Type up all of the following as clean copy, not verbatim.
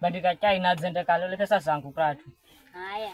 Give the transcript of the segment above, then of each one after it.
Bandika chai na zende kalole pesa zangu kratu. Haya.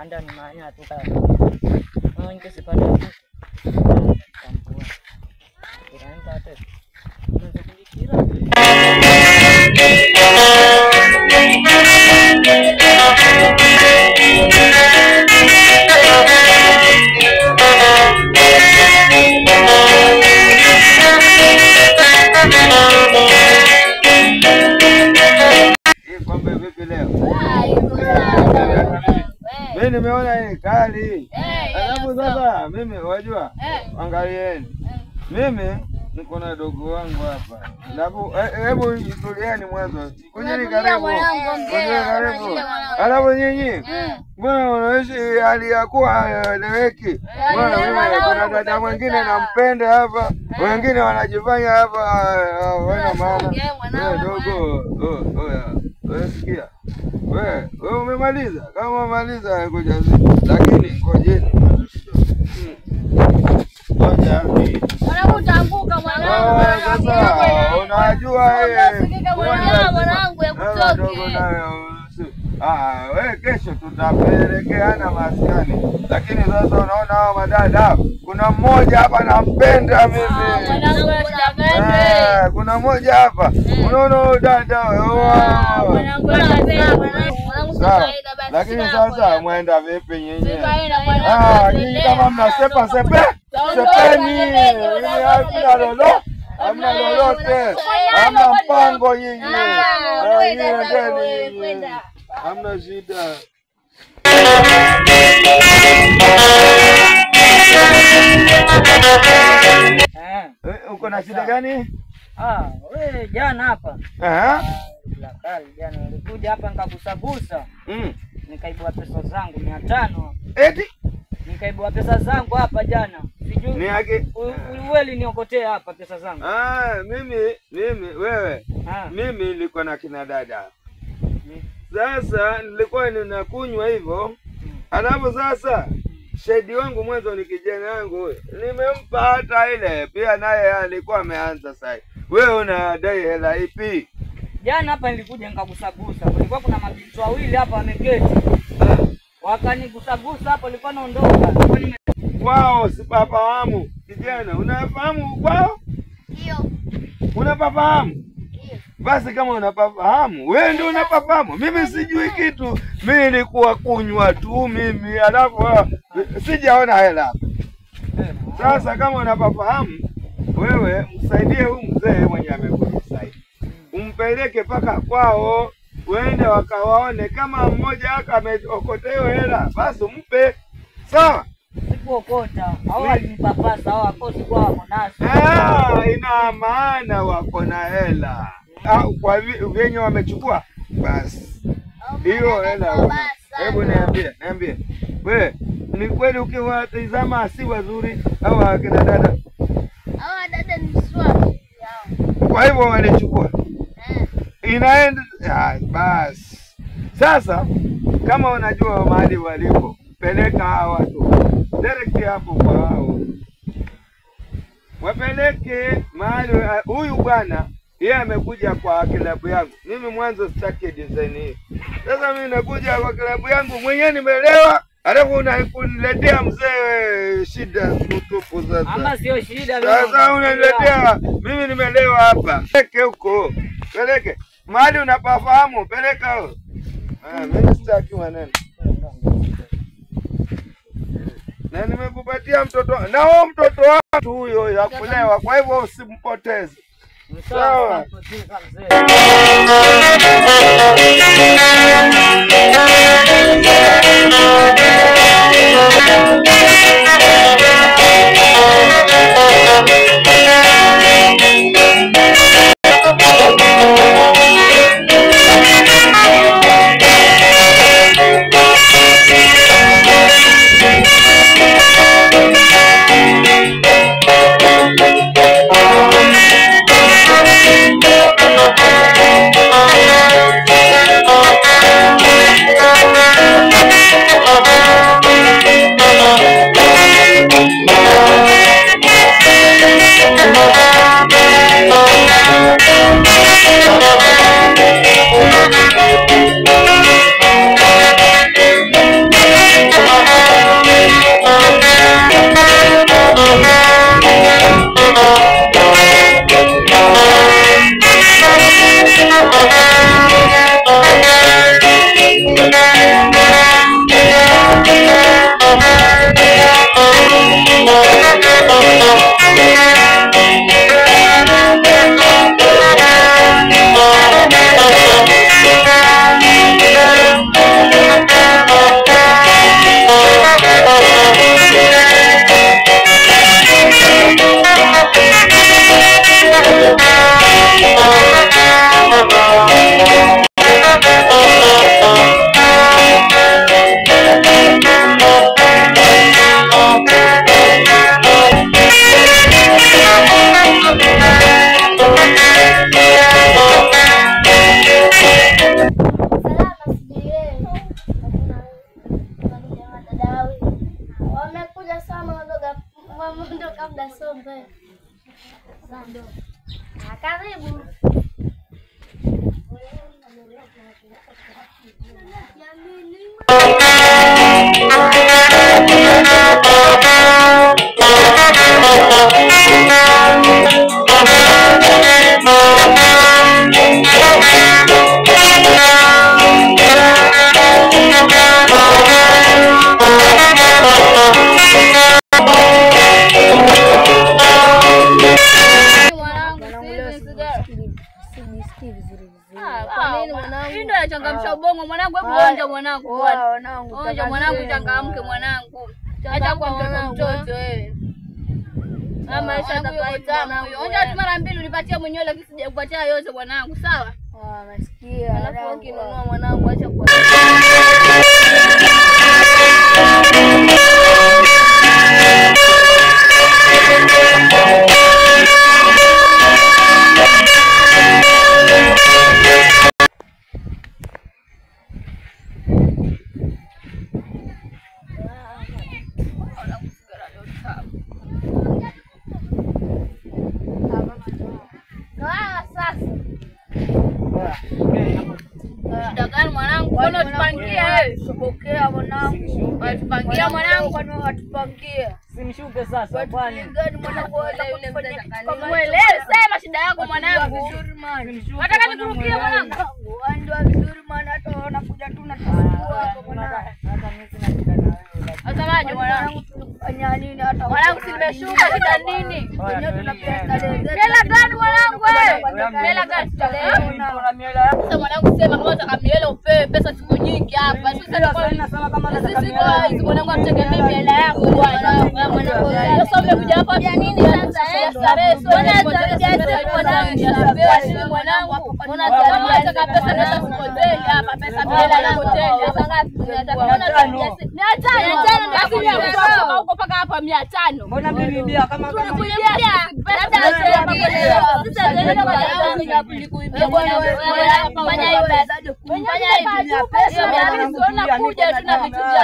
Anda ni maana tu kaya. Oh, ini sepada tu. Kampuan. Kirain tak ada. Kira. Mimi nimeona hii kali. Alafu sasa mimi wajua, angalieni. Mimi niko na dogo wangu hapa. Alafu hebu tulieni mwanzo. Kujeni karibu. Kujeni karibu. Alafu nyinyi mbona unaishi hali ya kuwa haeleweki? Mbona mimi kuna dada mwingine nampenda hapa, wengine wanajifanya hapa wana maana. Wewe dogo, wewe sikia. Wewe umemaliza? Kama umemaliza ngoja. Lakini ngojeni. Ngoja. Mwanangu utaanguka mwanangu. Sasa unajua wewe. Mwanangu ya kutoke. Ah, wewe kesho tutapelekeana maskani. Lakini sasa unaona hao madada, kuna mmoja hapa nampenda mimi. Kuna mmoja hapa. Unaona dada wewe. Mwanangu mwanangu basi. Lakini sasa muenda vipi nyinyi? Ah, nyinyi kama mnasepa sepe. Sepeni. Hamna lolote. Hamna lolote. Hamna mpango nyinyi. Hamna shida. Uko na shida gani? Ah, wewe jana hapa. Kali jana nilikuja hapa nikagusagusa. Nikaibua pesa zangu 500. Eti? Nikaibua pesa zangu hapa jana. Sijui. Ni yake. Wewe niokotea hapa pesa zangu. Ah, mimi wewe. Mimi nilikuwa na kina dada. Sasa nilikuwa ninakunywa hivyo. Alafu sasa shedi wangu mwanzo ni kijana wangu huyo. Nimempa hata ile pia naye alikuwa ameanza sasa. Wewe unadai hela ipi? Jana hapa nilikuja nikagusagusa. Kulikuwa kuna mabinti wawili hapa wameketi. Wakanigusagusa hapo nilikuwa naondoka. Wao sipafahamu. Kijana, unafahamu kwao? Ndio. Unapafahamu? Basi kama unapafahamu, wewe ndio unapafahamu. Mimi sijui kitu. Mimi nilikuwa kunywa tu mimi, alafu sijaona hela hapa. Sasa kama unapafahamu, wewe msaidie huyu mzee mwenye amekusaidie. Umpeleke paka kwao, uende wakawaone kama mmoja ameokotewa hela, basi umpe. Sawa? Sikuokota. Hao walinipapasa, hao wakosi kwa wako nazo. Ah, ina maana wako na hela. Kwa vyenye wamechukua basi hiyo hela. Hebu niambie. Wewe ni kweli ukiwatazama si wazuri au akina dada? Hao dada ni swali yao. Kwa hivyo walichukua. Inaenda basi. Sasa kama unajua mahali walipo, peleka hao watu direct hapo kwa hao. Wapeleke mahali huyu bwana yeye amekuja kwa klabu yangu. Mimi mwanzo sitaki design hii. Sasa mimi nakuja kwa klabu yangu mwenyewe nimelewa, Alafu unaniletea mzee shida tupu sasa. Ama sio shida. Sasa unaniletea mimi nimelewa hapa. Peleke huko. Peleke. Mahali unapafahamu peleka huko. Ah, mimi sitaki maneno. Na nimekupatia mtoto na huo mtoto wangu huyo ya kulewa, kwa hivyo usimpoteze. Sawa. Karibu. Changamsha ubongo mwanangu, hebu onja mwanangu. Onja mwanangu, changamke mwanangu. Acha kwa mtoto mtoto wewe. Mama aisha huyo. Onja tu mara mbili unipatie mwenyewe, lakini sijakupatia yote mwanangu, sawa? Ah, nasikia. Alafu ukinunua mwanangu acha kwa Pokea mwanangu. Watupangia mwanangu, kwani watupangia. Simshuke sasa kwani. Muelewe, sema shida yako mwanangu. Nataka nikurukie mwanangu. Ndio vizuri maana hata wanakuja tu na tuchukua hapo mwanangu. Hata mimi sina shida na wewe. Wasemaje mwanangu? Tulifanya nini hata mwanangu simeshuka shida nini? Wenyewe tunapenda starehe zetu. Hela gani mwanangu wewe? Hela gani? Sasa mwanangu sema kama unataka miela upewe pesa siku nyingi hapa. Sisi kwa hizo mwanangu amtegemee miela yako bwana. Sasa umekuja hapa ya nini sasa eh? Starehe sio mwanangu. Mbona kama unataka pesa pesa sikoteli hapa pesa miela na hoteli hapa ngapi? Unataka 500. 500 basi kutoka huko mpaka hapa 500. Mbona mimi bia kama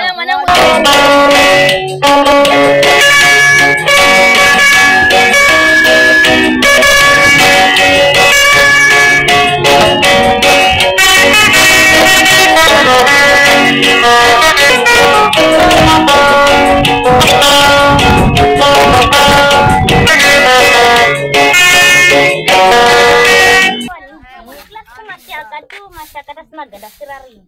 Mwanangu. Shakata smaga da sirari.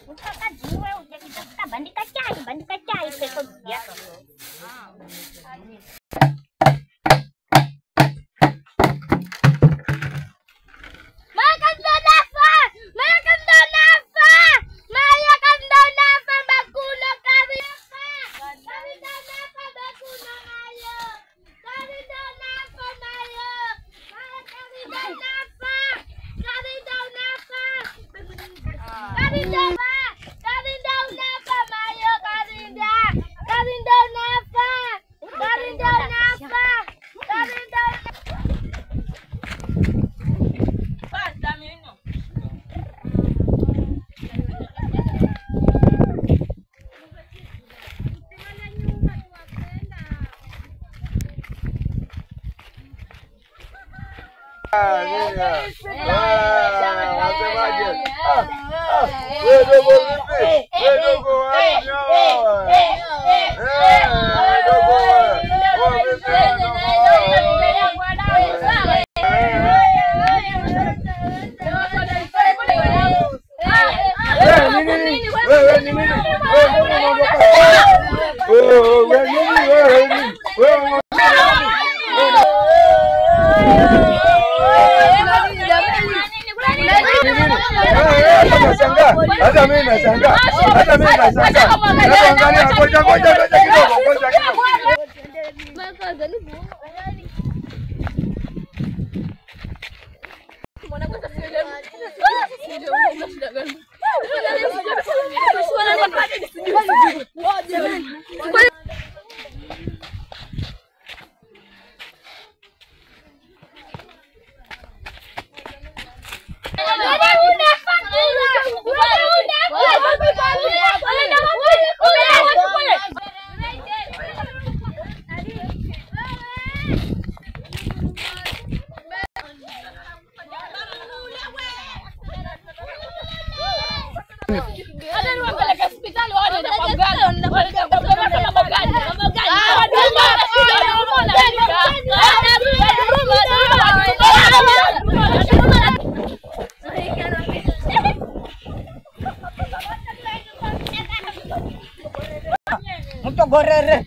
Mkaka jiwe ujakita bandika chai pesa ya. Gorere.